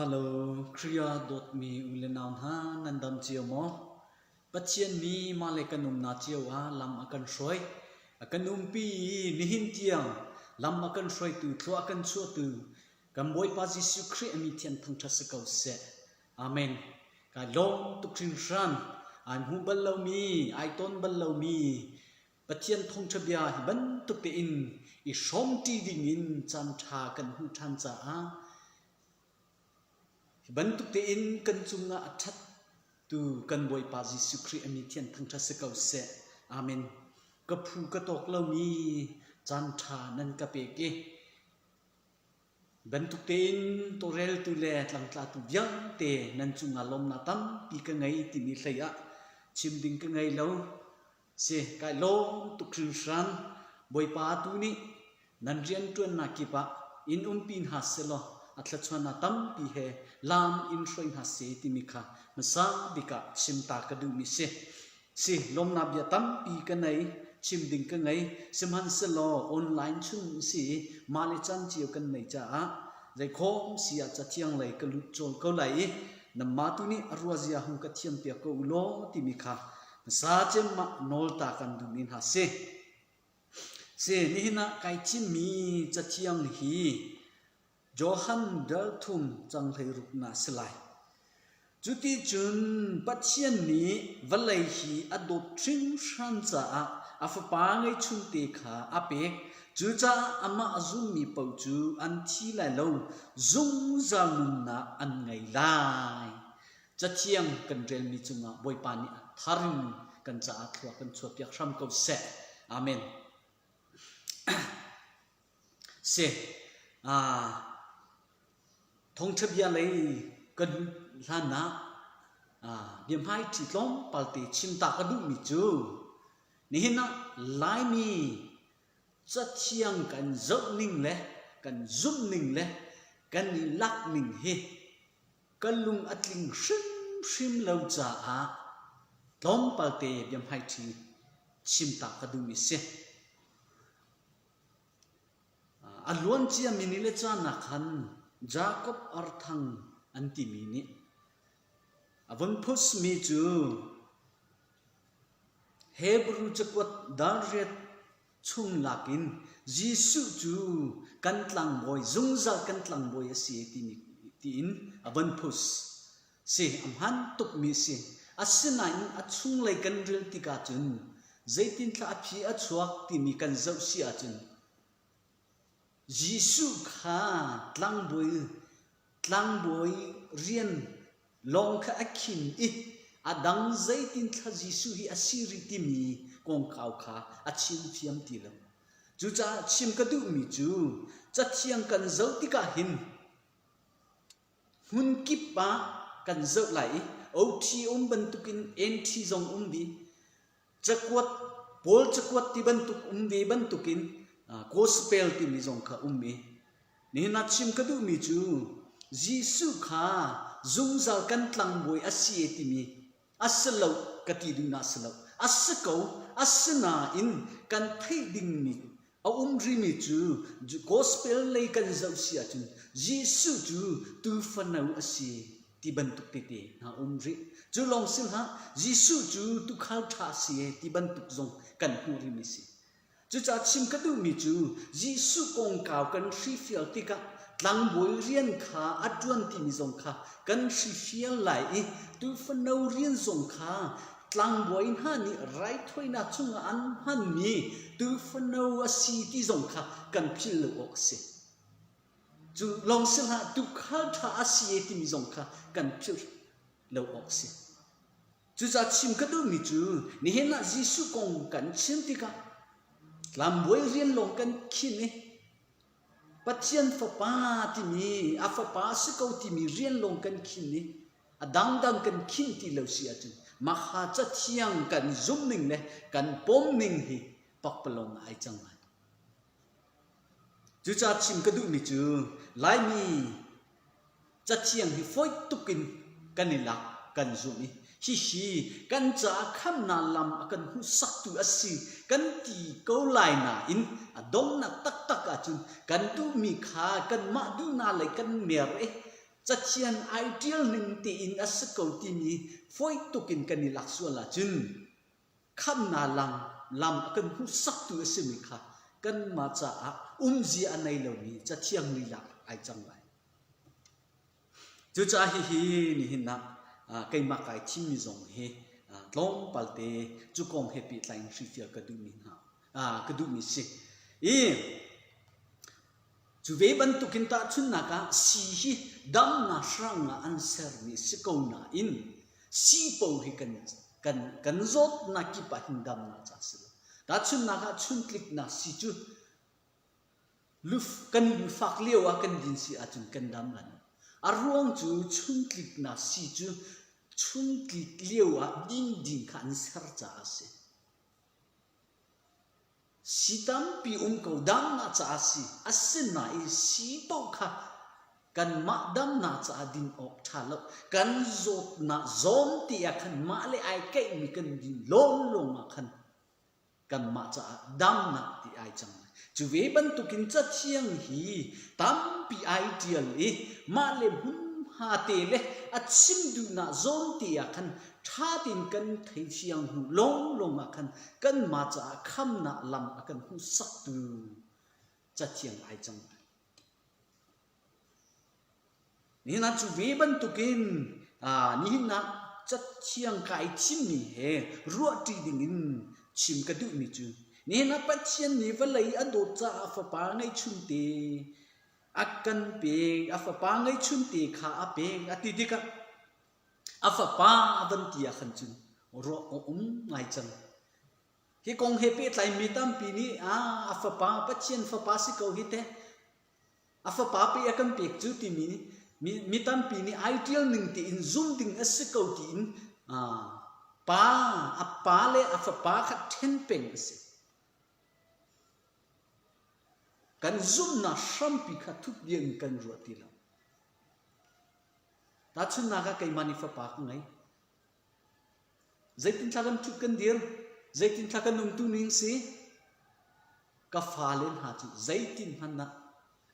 Hello, Khrih ah dawtmi u le nau hna, nan dam cio maw? Pathian nih mah le kan umnak cio ah lam a kan hruai. A kan umpi i nihin tiang lam a kan hruaitu, thlua a kan chuahtu kan Bawipa Jesuh Khrih a min thian thangṭhat si ko seh. Amen. Kai lawm tuk hringhran. Ai hmu bal lomi, ai tawn bal lomi Pathian thawngṭha bia hi bantuk tein i hrawmṭi dingin caanṭha kan hmuh ṭhan caah hi bantuk tein kan cungah a ṭhattu kan Bawipa Jesuh Khrih a min thian thangṭhat si ko seh. Amen. Ka phu ka tawk lomi caanṭha nan ka pek i bantuk tein tawlreltu le tlangtlatu vialte nan cungah lawmnak tampi ka ngei timi hlei ah chim ding ka ngei lo. Si, kai lawm tuk hringhran. Bawipa tu nih nan rianṭuannak kip ah in umpi hna sehlaw a thluachuahnak tampi he lam in hruai hna seh timi kha hmasa bik ah chim ta ka duhmi si. Si, lawmnak bia tampi ka nei, chim ding ka ngei. Sihmanhsehlaw online chung si i mah le caan cio kan nei caah zeikhawm si ah cathiang lei ka lut cawl ko lai i nanmah tu nih a ruazia hung ka thiampiak ko u law timi kha Hmasa cem ah nawl ta kan duhmi hna si. Si, nihin ah kai thimmi cathiang hi Johan dal thum cang 16 na si lai. Cuti cun Pathian nih vawlei hi a dawt hringhran caah a Fapa ngeihchunte kha a pek. Cucaah amah a zummi paoh cu an thi lai lo, zungzal nunnak an ngei lai. Cathiang kan relmi cungah Bawipa nih a thar in kan caah thlua kan chuahpiak hram ko seh. Amen. Si, thawngṭha bia lei kan hlan ah biahmaiṭhi tlawmpal te chim ta ka duhmi cu nihin ah Laimi cathiang kan zohning le kan zumhning le kan i lakning hi Ka lung a tling hrimhrim lo caah tlawmpalte biahmaiṭhi chim ta ka duhmi si. A luan ciami ni le caan ah khan Jakob Arthang an timi nih a vun phusmi cu Hebrew cakuat dal riat chung lakin Jesuh cu kan tlangbawi, zungzal kan tlangbawi a si timi tiin a von phus. Si, a hmaan tukmi a si. Asinain a chunglei kan rel tikah cun zeitinthla a phi a chuak timi kan zoh si ahcun Jesuh kha tlangbawi tlangbawi rian lawng kha a khin i a dang zeitin thla Jesuh hi a si rih timi kongkau kha a chim thiam ti lo. Cucaah chim ka duhmi cu Cathiang kan zoh tikah hin hmun kip ah kan zoh lai i OT um bantukin NT zong um ve, cakuat Paul cakuat ti bantuk um ve bantukin Gospel timi zong kha um i Nihin ah chim ka duhmi cu Jesuh kha zungzal kan tlangbawi a si e timi a si lo ka ti duhnak a si lo. A si ko, asinain kan theih dingmi a um rihmi cu gospel lei kan zoh si ahcun Jesuh cu tuufano a si ti bantuk tete hna um rih. Cu lawng si hlah, Jesuh cu tuukhal ṭha a si e ti bantuk zong kan hmuh rihmi a si. Cucaah chim ka duhmi cu Jesuh kongkau kan hrifial tikah tlangbawi rian kha a ṭuan timi zong kha kan hrifial lai i tuufano rian zong kha tlangbawi hna nih raithawinak chungah an hmanmi tuufano a si ti zong kha kan philh lo awk a si. Cu lawng si hlah tuukhal ṭha a si e timi zong kha kan philh lo awk a si. Cucaah chim ka duhmi cu nihin ah Jesuh kong kan chim tikah tlangbawi rian lawng kan khin i Pathian Fapa timi a Fapa a si ko timi rian lawng kan khin i a dangdang kan khin ti lo si ahcun mahka cathiang kan zumhning le kan pomning hi pakpalawng ah ai cang lai. Cucaah chim ka duhmi cu Laimi Cathiang hi fawi tuk in kan i lak, kan zumh i hihi kan caah khamnak lam a kan hmuhsaktu a si kan ti ko lai nain a donghnak taktak ahcun kan duhmi kha kanmah duhnak lei kan mer i. Cathiang ai ṭial ning tein a si ko timi fawi tuk in kan i lak sual ahcun khamnak lam, lam a kan hmuhsaktu a simi kha kanmah caah umzia a nei lomi Cathiang lila ai cang lai. Cucaah hihi nihin ah keimah kai thimmi zong hi tlawmpal te cu kong he pehtlai in hrilhfiah ka duhmi hna ka duhmi si. I cu ve bantukin tahchunhnak ah sii hi damnak hrang ah an sermi si ko nain sii paoh hi kan kan kan zawtnak kip ah hin damnak ca si lo. Tahchunhnak ah chuntliknak sii cu Kan lufak lio ah kan din si ahcun kan dam lan. A ruang cu chungtliknak sii cu chungtlik lio ah din ding kha an ser caah a si. Sii tampi um ko damnak caah a si. Asinain sii paoh kha kanmah damnak caah din awk ṭha lo. Kan zawtnak zawn ti ah khan mah le ai keihmi kan din lawnglawng ah khan kanmah caah damnak ti ai cang. Cu ve bantukin Cathiang hi tampi ai ṭial i mah le hmunhma te le a chim duhnak zawn te ah khan ṭha tein kan theifiang hnu lawnglawng ah khan kanmah caah khamnak lam a kan hmuhsaktu Cathiang ai cang. Nihin ah cu ve bantukin nihin ah Cathiang kai thimmi he ruahṭi dingin chim ka duhmi cu nihin ah Pathian nih vawlei a dawt caah Fapa ngeihchunte a kan pek, a Fapa ngeihchunte kha a pek a ti tikah a Fapa a van ti ah khan cun ruah a um ngai cang. Hi kong he pehtlai mi tampi nih a Fapa Pathian Fapa si ko hi teh A fapa pe a kan pek cu timi mi, mi tampi nih ai ṭial ning tiin zum ding a si ko tiin pa a pa le a fapa kha ṭhen peng a si. Kan zumhnak hrampi kha thup in kan ruah ti lo. Tahchunhnak ah keimah nih fapa ka ngei. Zeitin thla kan ṭhut kan dir, zeitin thla kan umtu ning si, ka fale hna cu zeitin hmanh ah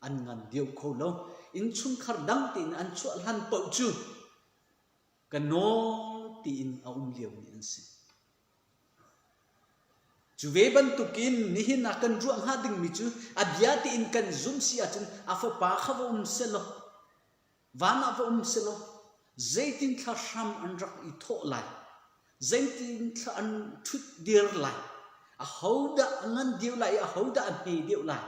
an ngan deuh kho lo. Innchungkhar dang tein an chuah hlan paoh cu ka nawl tiin a um liomi an si. Cu ve bantukin nihin ah kan ruah hnga dingmi cu a bia tein kan zumh si ahcun a fapa kha va um sehlaw Van ah va um sehlaw zeitin thla hram an rak i thawh lai, zeitin thla an ṭhut dir lai, ahodah a ngan deuh lai i ahodah a hme deuh lai,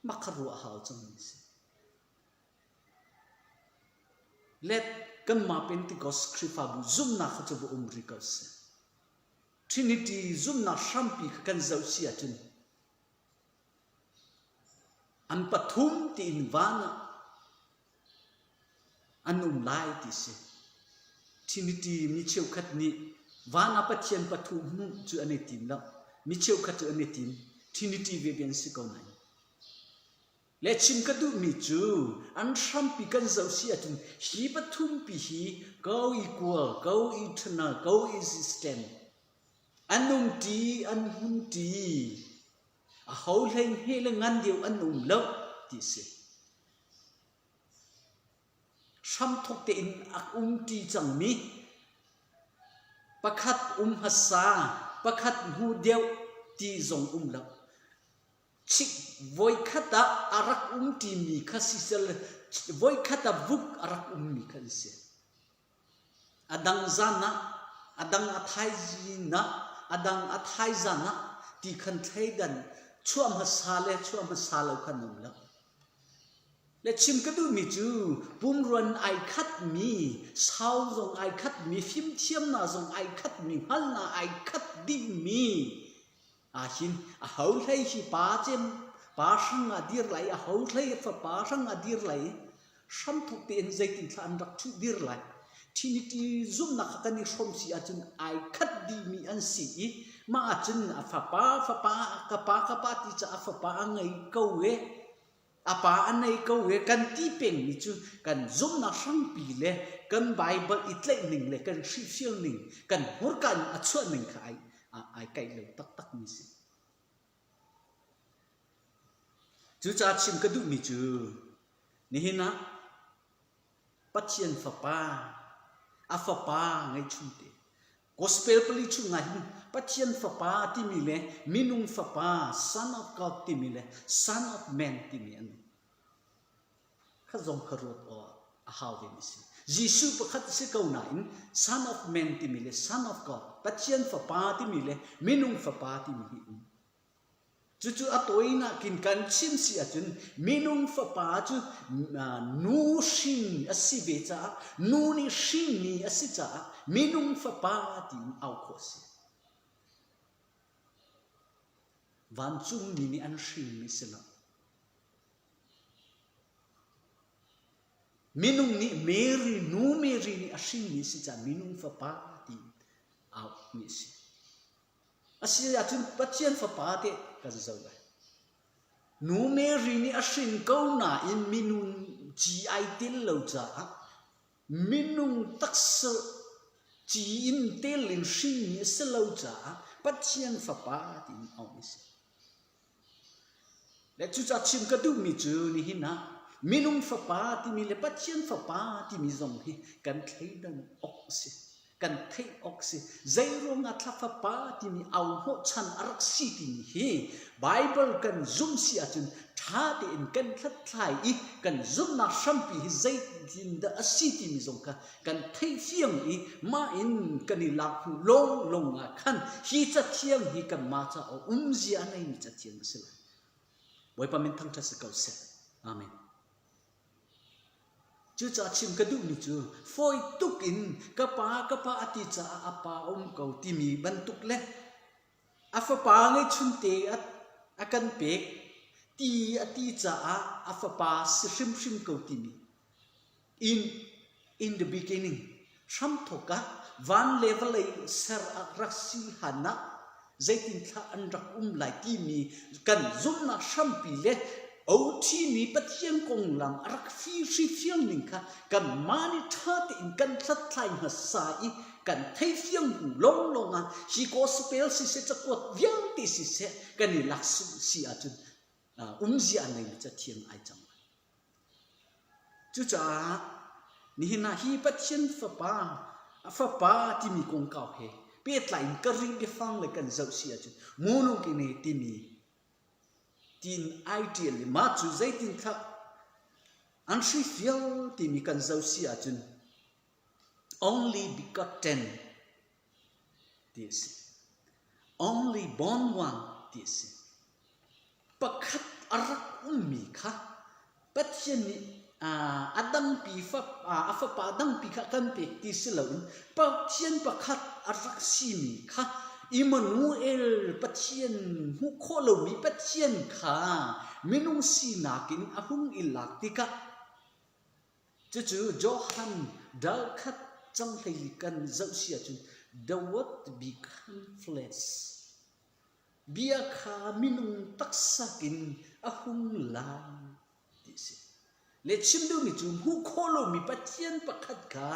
mah kha ruah a hau cangmi a si. Let kanmah Pentecost Khrihfabu zumhnak kha cu va um rih ko seh. Trinity zumhnak hrampi kha kan zoh si ahcun An pathum tiin van ah an um lai ti si. Trinity mi cheukhat nih van ah Pathian pathum hmuh cu an i tim lo. Mi cheukhat cu an i tim. Trinity veve an si ko nain. Le chim ka duhmi cu an hrampi kan zoh si ahcun hi pathumpi hi co-equal, co-eternal, co-existent an umṭi, an hmunṭi. Aho hlei hme le ngan deuh an um lo ti a si. Hramthawk tein a umṭi cangmi pakhat um hmasa, pakhat hnu deuh ti zong um lo. Chik voikhat ah a rak umṭimi kha sisel voikhat ah vuk a rak ummi kha an si. A dang zan ah, a dang a thaizing ah, a dang a thaizan ah ti khan thleidan chuah hmasa le chuah hmasa lo khan um lo. Le chim ka duhmi cu pumruan ai khatmi, sau zong ai khatmi, fimthiamnak zong ai khatmi, hngalhnak ai khat dihmi ahhin aho hlei hi pa cem pa hrang ah dir lai aho hlei fapa hrang ah dir lai hramthok tein zeitin thla an rak thuh dir lai Trinity zumhnak kha kan i hrawm si ahcun ai khat dihmi an si i mah ahcun a fapa fapa ka pa ka pa ti caah fapa a ngei ko e A pa a nei ko i kan ti pengmi cu kan zumhnak hrampi le kan Baibal i tlaih ning le kan hrilhfial ning, kan hmurka in a chuah ning kha ai, ai kaih lo taktakmi si. Cucaah chim ka duhmi cu nihin ah. Pathian Fapa, a Fapa ngeihchunte. Gospel pali chungah hin Pathian Fapa timi le minung Fapa, Son of God timi le Son of Man timi an um. Kha zong kha ruat awk a hau vemi a si. Jesuh pakhat a si ko nain Son of Man timi le Son of God, Pathian Fapa timi le minung Fapa timi hi um. Cucu a tawinak in kan chim si ahcun minung fapa cu nu hrin a si ve caah nu nih hrinmi a si caah minung fapa tiin auh khawh a si. Vancungmi nih an hrinmi si lo. Minung nih Mary, nu Mary nih a hrinmi a si caah minung fapa tiin auhmi a si. Asi ahcun Pathian Fapa teh kan zoh lai. Nu Mary nih a hrin ko nain minung ci ai tel lo caah minung taksa ci in tel in hrinmi a si lo caah Pathian Fapa tiin auh a si. Le cucaah chim ka duhmi cu nihin ah minung fapa timi le Pathian fapa timi zong hi kan thleidan awk a si. Kan theih awk a si. Zeiruangah thla fapa timi au hnawhchan a rak si timi hi Baibal kan zumh si ahcun ṭha tein kan hlathlai i kan zumhnak hrampi hi zeitindah a si timi zong kha kan theihfiang i mah in kan i lak hnu lawnglawng ah khan hi cathiang hi kanmah caah umzia a ngeimi cathiang a si lai. Bawipa min thangṭhat si ko seh. Amen. Cucaah chim ka duhmi cu fawi tuk in ka pa ka pa a ti caah a pa a um ko timi bantuk le a fapa ngeihchunte a kan pek ti a ti caah a fapa si hrimhrim ko timi In, in the beginning, hramthawk ah van le vawlei ser ah rak si hlan ah zeitin thla an rak um lai timi kan zumhnak hrampi le OT mi Pathian konglam a rak fihri fiang ning kha kanmah nih ṭha tein kan hlathlai hmasa i kan theifiang hnu lawnglawng ah hi gospel siseh cakuat vialte siseh kan i lak si ahcun umzia a neimi cathiang ai cang lai. Cucaah nihin ah hi Pathian Fapa, a Fapa timi kongkau he pehtlai in ka ring biafang le kan zoh si ahcun monogene timi tiin ai ṭial i mah cu zeitin thlah an hrifial timi kan zoh si ahcun only begotten ti a si. Only born one ti a si. Pakhat a rak ummi kha Pathian nih a dangpi a fapa dangpi kha kan pek ti si loin Pathian pakhat a rak simi kha Immanuel Pathian hmuh khawh lomi Pathian kha minung sinak in a hung i lak tikah cucu Johan dal khat cang hlei kan zoh si ahcun the word become flesh Bia kha minung taksa in a hung lang ti a si. Le chim duhmi cu hmuh khawh lomi Pathian pakhat kha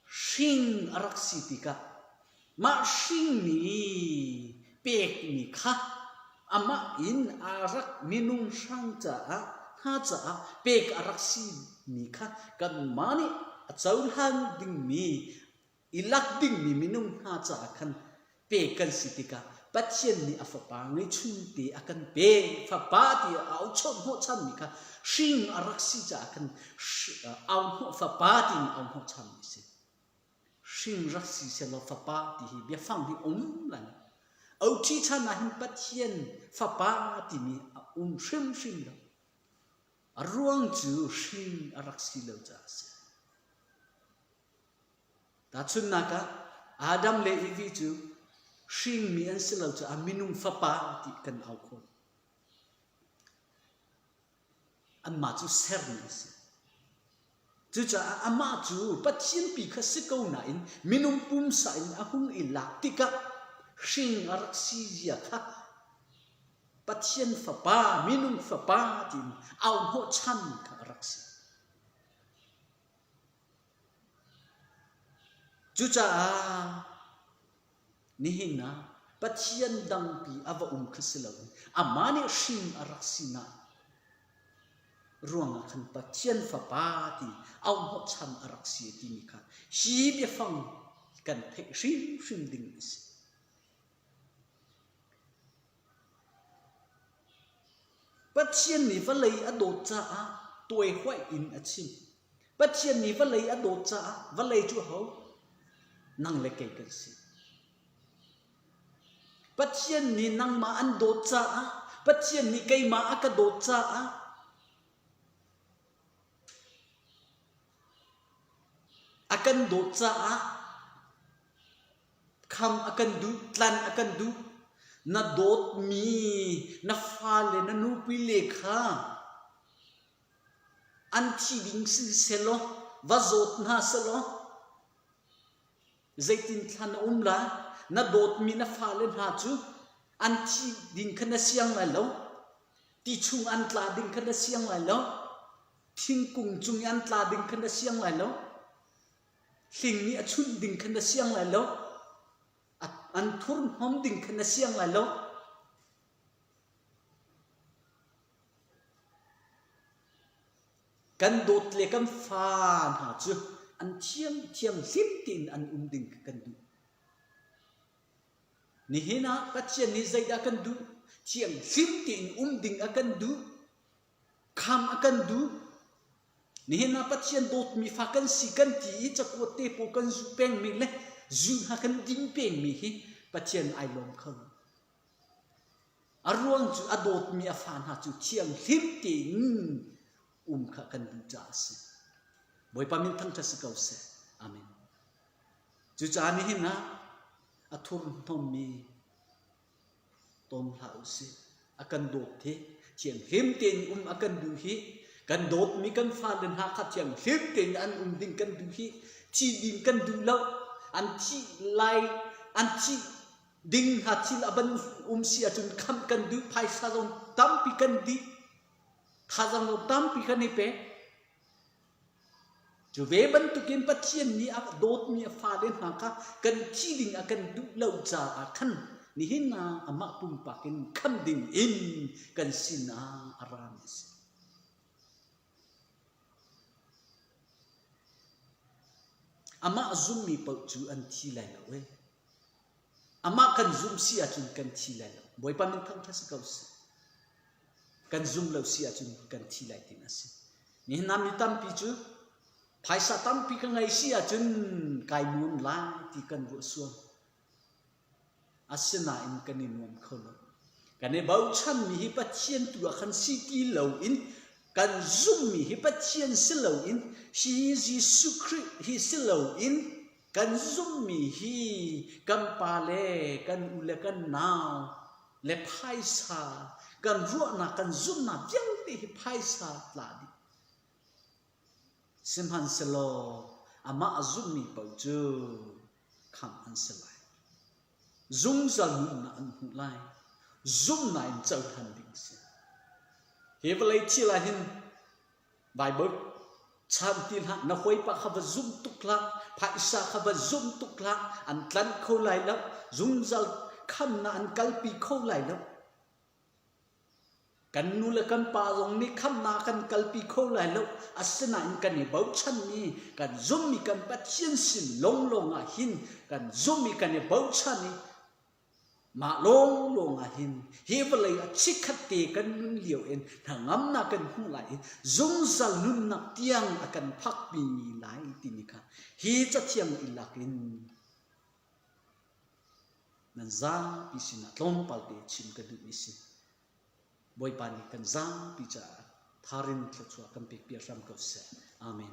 hring a rak si tikah mah hringmi pekmi kha amah in aa rak minung hrang caah hna caah pek a rak simi kha kanmah nih a cohlan dingmi i lak dingmi minung hna caah khan pek kan si tikah Pathian nih a fapa ngeihchunte a kan pek. Fapa ti a au hnawhchanmi kha hring a rak si caah khan au hnawh fapa tiin au hnawhchanmi a si. Hring rak si sehlaw fapa ti hi biafang hi um lan. OT chan ah hin Pathian fapa timi a um hrimhrim lo. A ruang cu hring a rak si lo caah a si. Tahchunhnak ah, Adam le Evi cu hringmi an si lo caah minung fapa ti kan au khawh. Anmah cu sermi an si. Cucaah amah cu Pathian pi kha si ko nain minung pumsa in a hung i lak tikah hring a rak si zia kha Pathian fapa, minung fapa tiin au hnawhchan kha a rak si. Cucaah nihin ah Pathian dangpi a va um kha si loin amah nih hring a rak sinak. Ruangah khan Pathian Fapa ti auhnawhchan a rak si timi kha hi biafang kan theih hrimhrim ding a si. Pathian nih vawlei a dawt caah tuaihuaih in a chim. Pathian nih vawlei a dawt caah vawlei cu aho? Nang le kei kan si. Pathian nih nangmah an dawt caah, Pathian nih keimah a ka dawt caah a kan dawt caah Kham a kan duh, tlan a kan duh. Na dawtmi na fale, na nupile kha an thi ding si sehlaw, va zawt hna sehlaw, zeitin thla na um lai? Na dawtmi na fale hna cu an thi ding kha na siang lai lo. Ti chung an tla ding kha na siang lai lo. Thingkung cung i an tla ding kha na siang lai lo. Hling nih a chunh ding kha na siang lai lo. An thurhnawm ding kha na siang lai lo. Kan dawt le kan fa hna cu an thiangthiang hlim tein an um ding kha kan duh. Nihin ah Pathian nih zeidah kan duh? Thianghlim tein um ding a kan duh. Kham a kan duh. Nihin ah Pathian dawtmi fa kan si kan ti i cakuat te pawl kan zuh pengmi le zu hna kan din pengmi hi Pathian ai lawm kho. A ruang cu a dawtmi a fa hna cu thianghlim tein um kha kan duh caah a si. Bawipa min thangṭhat si ko seh. Amen. Cucaah nihin ah a thurhnawmmi Tom hlah u sih. A kan dawt hi thianghlim tein um a kan duh hi kan dawtmi kan fale hna kha thianghlim tein an um ding kan duh hi thi ding kan duh lo an thi lai an thi ding hna thil a ban um si ahcun khamh kan duh phaisa zong tampi kan dih thazang zong tampi kan i pek Cu ve bantukin Pathian nih a dawtmi a fale hna kha kan thi ding a kan duh lo caah khan nihin ah amah pumpak in khamh ding in kan sinah a rami a si. Amah zummi paoh cu an thi lai lo ee. Amah kan zumh si ahcun kan thi lai lo. Bawipa min thangṭhat si ko seh. Kan zum lo si ahcun kan thi lai tin a si. Nihin ah mi tampi cu phaisa tampi ka ngei si ahcun kai nuam lai ti kan ruah sual. Asinain kan i nuam kho lo. Kan i bochanmi hi Pathian tu ah khan si ti loin kan zummi hi Pathian si loin hi Jesuh Khrih hi si loin kan zummi hi kan pa le kan u le kan nau le phaisa kan ruahnak kan zumhnak vialte hi phaisa tla dih. Sihmanhsehlaw amah a zummi paoh cu khamh an si lai. Zungzal nunnak an hmuh lai. Zumhnak in cohlan ding a si. Hi vawlei thil ah hin Baibal chan ti hlah, na hawipa kha va zum tuk hlah, phaisa kha va zum tuk hlah, an tlanh kho lai lo, zungzal khamnak an kalpi kho lai lo. Kan nu le kan pa zong nih khamnak kan kalpi kho lai lo. Asinain kan i bochanmi, kan zummi kan Pathian sin lawnglawng ah hin kan zummi kan i bochan i Mah lawnglawng ah hin hi vawlei ah chikkhat te kan nun lio in hnangamnak kan hmuh lai i zungzal nunnak tiang a kan phakpi lai timi kha hi cathiang i lak in nan zapi sinah tlawmpal te chim ka duhmi si. Bawipa nih kan zapi caah tharin thluachuah kan pek piak hram ko seh. Amen.